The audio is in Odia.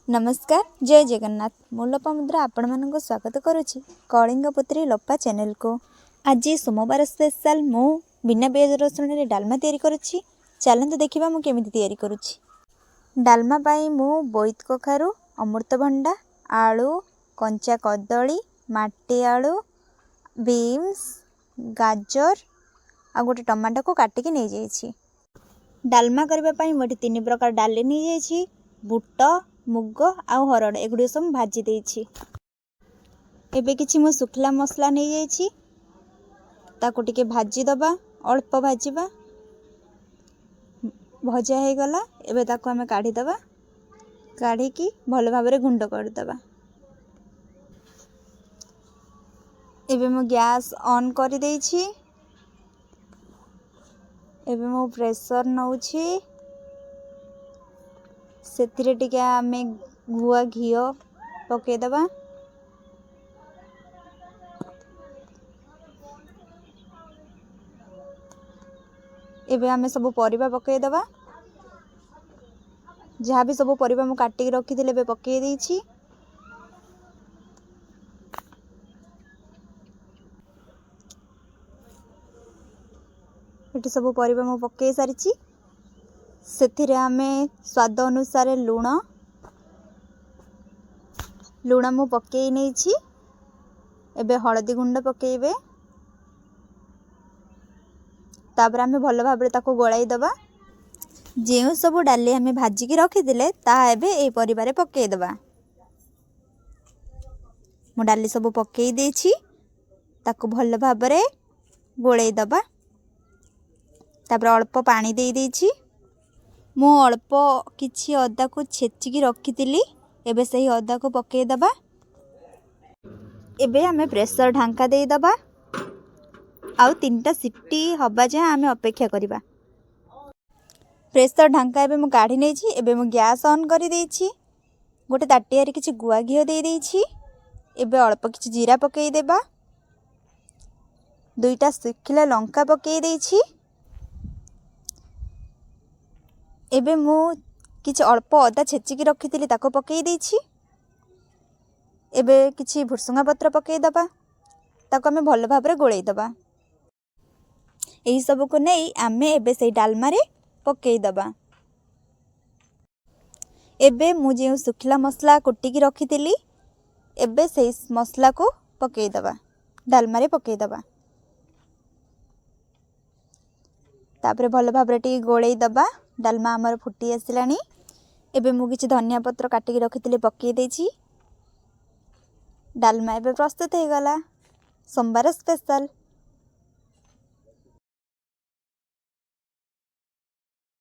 ନମସ୍କାର, ଜୟ ଜଗନ୍ନାଥ। ମୁଁ ଲୋପାମୁଦ୍ରା ଆପଣମାନଙ୍କୁ ସ୍ୱାଗତ କରୁଛି କଳିଙ୍ଗପୁତ୍ରୀ ଲୋପା ଚ୍ୟାନେଲକୁ। ଆଜି ସୋମବାର ସ୍ପେଶାଲ ମୁଁ ବିନା ପିଆଜ ରସୁଣରେ ଡାଲମା ତିଆରି କରୁଛି। ଚାଲନ୍ତୁ ଦେଖିବା ମୁଁ କେମିତି ତିଆରି କରୁଛି। ଡାଲମା ପାଇଁ ମୁଁ ବୋଇତ କଖାରୁ, ଅମୃତଭଣ୍ଡା, ଆଳୁ, କଞ୍ଚା କଦଳୀ, ମାଟି ଆଳୁ, ବିନ୍ସ, ଗାଜର ଆଉ ଗୋଟେ ଟମାଟୋକୁ କାଟିକି ନେଇଯାଇଛି। ଡାଲମା କରିବା ପାଇଁ ମୁଁ ଏଠି 3 ପ୍ରକାର ଡାଲି ନେଇଯାଇଛି। ବୁଟ, ମୁଗ ଆଉ ହରଡ଼ ଏଗୁଡ଼ିକ ସବୁ ଭାଜି ଦେଇଛି। ଏବେ କିଛି ମୁଁ ଶୁଖିଲା ମସଲା ନେଇଯାଇଛି, ତାକୁ ଟିକେ ଭାଜିଦେବା, ଅଳ୍ପ ଭାଜିବା। ଭଜା ହେଇଗଲା, ଏବେ ତାକୁ ଆମେ କାଢ଼ିଦେବା। କାଢ଼ିକି ଭଲ ଭାବରେ ଗୁଣ୍ଡ କରିଦେବା। ଏବେ ମୁଁ ଗ୍ୟାସ୍ ଅନ୍ କରିଦେଇଛି। ଏବେ ମୁଁ ପ୍ରେସର୍ ନେଉଛି, ସେଥିରେ ଟିକେ ଆମେ ଗୁଆ ଘିଅ ପକାଇଦେବା। ଏବେ ଆମେ ସବୁ ପରିବା ପକାଇଦେବା। ଯାହା ବି ସବୁ ପରିବା ମୁଁ କାଟିକି ରଖିଥିଲି ଏବେ ପକାଇ ଦେଇଛି। ଏଠି ସବୁ ପରିବା ମୁଁ ପକାଇ ସାରିଛି। ସେଥିରେ ଆମେ ସ୍ୱାଦ ଅନୁସାରେ ଲୁଣ ମୁଁ ପକାଇ ନେଇଛି। ଏବେ ହଳଦୀ ଗୁଣ୍ଡ ପକାଇବେ। ତାପରେ ଆମେ ଭଲ ଭାବରେ ତାକୁ ଗୋଳାଇ ଦେବା। ଯେଉଁ ସବୁ ଡାଲି ଆମେ ଭାଜିକି ରଖିଥିଲେ ତାହା ଏବେ ଏଇ ପରିବାରେ ପକାଇଦେବା। ମୁଁ ଡାଲି ସବୁ ପକାଇ ଦେଇଛି, ତାକୁ ଭଲ ଭାବରେ ଗୋଳେଇ ଦେବା। ତାପରେ ଅଳ୍ପ ପାଣି ଦେଇ ଦେଇଛି। ମୁଁ ଅଳ୍ପ କିଛି ଅଦାକୁ ଛେଚିକି ରଖିଥିଲି, ଏବେ ସେହି ଅଦାକୁ ପକାଇଦେବା। ଏବେ ଆମେ ପ୍ରେସର ଢାଙ୍କା ଦେଇଦେବା ଆଉ 3ଟା ସିଟି ହେବା ଯାଏଁ ଆମେ ଅପେକ୍ଷା କରିବା। ପ୍ରେସର ଢାଙ୍କା ଏବେ ମୁଁ କାଢ଼ି ନେଇଛି। ଏବେ ମୁଁ ଗ୍ୟାସ୍ ଅନ୍ କରିଦେଇଛି। ଗୋଟେ ତାଟିଆରେ କିଛି ଗୁଆ ଘିଅ ଦେଇଦେଇଛି। ଏବେ ଅଳ୍ପ କିଛି ଜିରା ପକାଇଦେବା। 2ଟା ଶୁଖିଲା ଲଙ୍କା ପକାଇ ଦେଇଛି। ଏବେ ମୁଁ କିଛି ଅଳ୍ପ ଅଦା ଛେଚିକି ରଖିଥିଲି, ତାକୁ ପକାଇ ଦେଇଛି। ଏବେ କିଛି ଭୃସୁଙ୍ଗା ପତ୍ର ପକାଇଦେବା। ତାକୁ ଆମେ ଭଲ ଭାବରେ ଗୋଳେଇ ଦେବା। ଏହିସବୁକୁ ନେଇ ଆମେ ଏବେ ସେଇ ଡାଲମାରେ ପକାଇଦେବା। ଏବେ ମୁଁ ଯେଉଁ ଶୁଖିଲା ମସଲା କୁଟିକି ରଖିଥିଲି ଏବେ ସେଇ ମସଲାକୁ ପକାଇଦେବା, ଡାଲମାରେ ପକାଇଦେବା। ତାପରେ ଭଲ ଭାବରେ ଟିକେ ଗୋଳେଇ ଦେବା। ଡାଲମା ଆମର ଫୁଟି ଆସିଲାଣି। ଏବେ ମୁଁ କିଛି ଧନିଆ ପତ୍ର କାଟିକି ରଖିଥିଲି ପକାଇ ଦେଇଛି। ଡାଲମା ଏବେ ପ୍ରସ୍ତୁତ ହେଇଗଲା। ସୋମବାର ସ୍ପେଶାଲ।